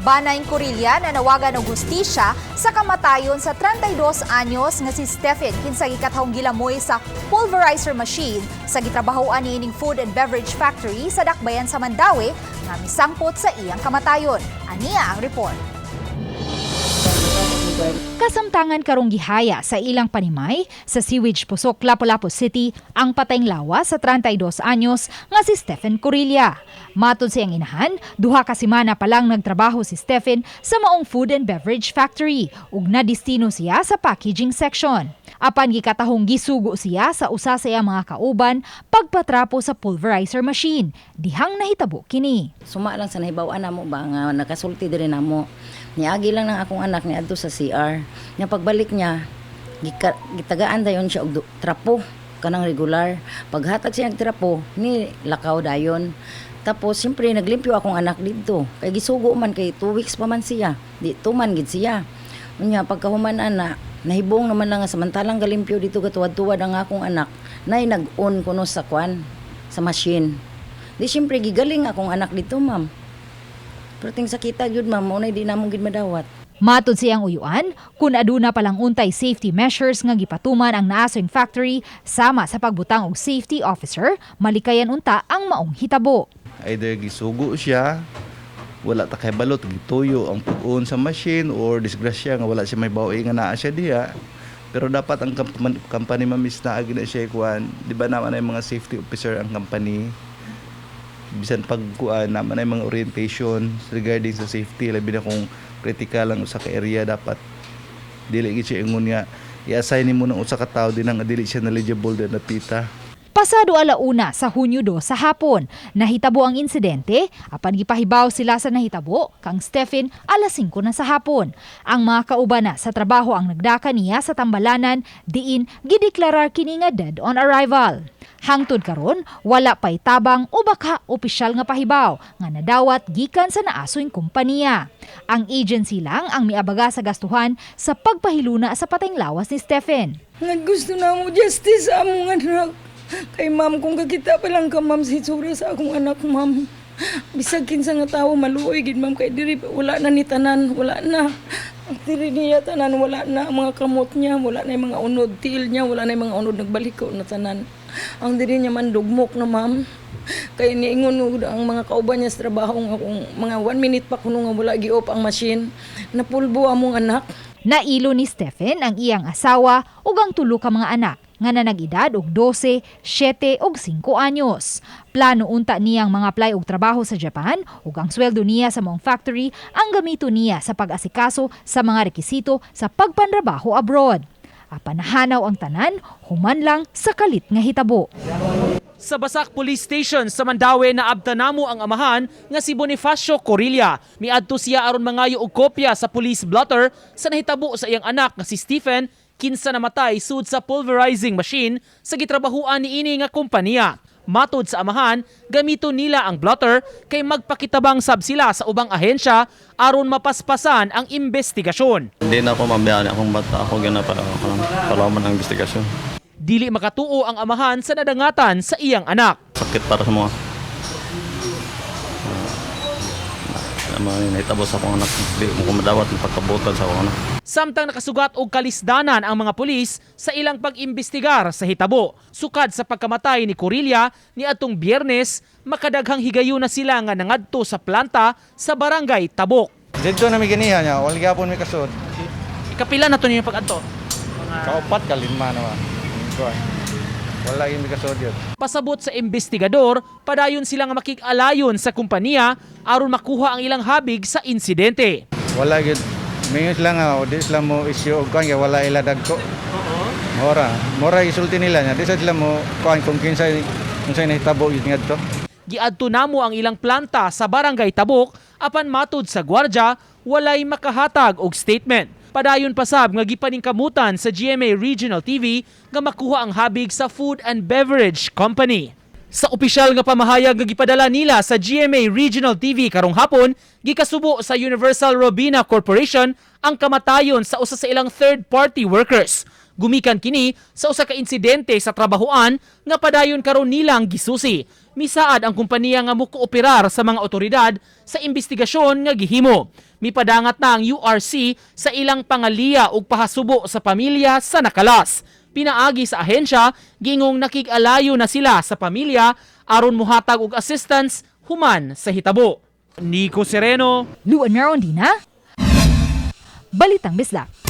Banay Corilla nanawagan og hustisya sa kamatayon sa 32 anyos nga si Stephen, kinsa gikatahong gilamoy sa pulverizer machine sa gitrabahoan niining food and beverage factory sa Dakbayan sa Mandaue nga misangpot sa iyang kamatayon. Ania ang report. Kasamtangan karong gihaya sa ilang panimay sa Sewage Pusok, Lapu-Lapu City ang patayng lawas sa 32 anyos nga si Stephen Corilla. Matod sa iyang inahan, 2 ka semana pa lang nagtrabaho si Stephen sa maong food and beverage factory ug nadistino siya sa packaging section. Apan gikatahong gisugo siya sa usa sa iyang mga kauban pagpatrapo sa pulverizer machine. Dihang nahitabo kini. Suma lang sa nahibaw-an namo ba nga nakasulti diri namo. Niagi lang ng akong anak niadto sa CR. Nya pagbalik niya, gitagaan dayon siya og trapo kanang regular. Paghatag siya og trapo, ni lakaw dayon. Tapos siyempre naglimpyo akong anak didto. Kay gisugo man kay 2 weeks pa man siya. Di tuman gid siya. Unya pagkahuman ana, nahibong naman lang nga samantalang galimpyo dito, gatuwad-tuwad ang akong anak, nay nag-on kuno sa kwan, sa machine. Di siyempre gigaling akong anak dito, ma'am. Pero ting sakita gyud, ma'am, mao na di namo gid madawat. Matod sa iyang uyuan, kung aduna palang untay safety measures nga gipatuman ang naasoing factory sama sa pagbutang og safety officer, malikayan unta ang maong hitabo. Either gisugo siya, wala ta kahibalo, gituyo ang pag-on sa machine, or disgrasya nga wala siya may bawi nga naa siya diha. Pero dapat ang company, ma'am, is naa na siya kuan, di ba, naman ay mga safety officer ang company. Bisan pag kuan, naman ay mga orientation regarding sa safety, labi na kung critical ang usa ka area. Dapat dili gid siya ingon nga i-assign nimo ng usa ka tawo din ang dili siya knowledgeable din na pita. Pasado 1:00 sa Hunyo 2 sa hapon, nahitabo ang insidente, apan gipahibaw sila sa nahitabo kang Stephen alas 5 na sa hapon. Ang mga kauban na sa trabaho ang nagdaka niya sa tambalanan diin gideklarar kini nga dead on arrival. Hangtod karon, wala pa'y tabang o baka opisyal nga pahibaw nga nadawat gikan sa naasoing kompanya. Ang agency lang ang miabaga sa gastuhan sa pagpahiluna sa patayng lawas ni Stephen. Nga gusto na mo justice sa among anak. Kay ma'am, kung kakita pa lang ka, ma'am, sa itsura sa akong anak, ma'am. Bisag kinsa nga tawo maluoy gid, ma'am, kay diri wala na ni tanan, wala na. Ang diri niya tanan wala na, ang mga kamot niya, wala na yung mga unod, tiil niya, wala na yung mga unod, nagbaliko na tanan. Ang diri niya man dugmok na, ma'am. Kay niingon og ang mga kauban niya sa trabaho nga kung mga 1 minute pa kuno nga wala gi-off ang machine, napulbo among anak. Nailo ni Stephen ang iyang asawa ug ang tulo ka mga anak nga nanag-edad og 12, 7 ug 5 anyos. Plano unta niyang mga-apply og trabaho sa Japan ug ang sweldo niya sa maong factory ang gamito niya sa pag-asikaso sa mga rekisito sa pagpanrabaho abroad. Apan nahanaw ang tanan human lang sa kalit nga hitabo. Sa Basak Police Station sa Mandaue naabta namo ang amahan nga si Bonifacio Corilla. Miadto siya aron mangayo og kopya sa police blotter sa nahitabo sa iyang anak nga si Stephen, kinsa namatay sud sa pulverizing machine sa gitrabahuan niini nga kompanya. Matod sa amahan, gamito nila ang blotter kay magpakitabang sab sila sa ubang ahensya aron mapaspasan ang investigasyon. Hindi na ako mabiyani akong bata. Ako gana para palaman ang investigasyon. Dili makatuo ang amahan sa nadangatan sa iyang anak. Sakit para sa mga mga nahitabo sa akong anak. Di mo ko madawat ang pagkabutan sa akong anak. Samtang nakasugat og kalisdanan ang mga pulis sa ilang pag-imbestigar sa hitabo. Sukad sa pagkamatay ni Corilla ni atong Biyernes, makadaghang higayon na sila nga nangadto sa planta sa Barangay Tabok. Dito na mi ganiha niya, wala gyapon mi kasud. Kapila na to ninyo pag-adto? Kaupat kalima na ba. Kuan. Wala gyud mi kasud yun. Pasabot sa investigador, padayon sila nga makig-alayon sa kumpanya aron makuha ang ilang habig sa insidente. Wala gyud. Mingon sila nga o di sila mo issue og kuan kay wala ila dagko. Mora, mora isulti nila niya. Di sa sila mo kuan kung kinsay unsay nahitabo gyud ngadto. Giadto namo ang ilang planta sa Barangay Tabok, apan matud sa gwardya, walay makahatag og statement. Padayon pasab nga gipaningkamutan sa GMA Regional TV nga makuha ang habig sa Food and Beverage Company. Sa opisyal nga pamahayag nga gipadala nila sa GMA Regional TV karong hapon, gikasubo sa Universal Robina Corporation ang kamatayon sa usa sa ilang third-party workers. Gumikan kini sa usa ka insidente sa trabahoan nga padayon karon nilang gisusi. Misaad ang kompanya nga mokooperar sa mga otoridad sa investigasyon nga gihimo. Mipadangat na ang URC sa ilang pangaliya ug pahasubo sa pamilya sa nakalas. Pinaagi sa ahensya, gingong nakig-alayo na sila sa pamilya aron muhatag og assistance human sa hitabo. Nico Sereno, Luan Merondina, Balitang Bisdak.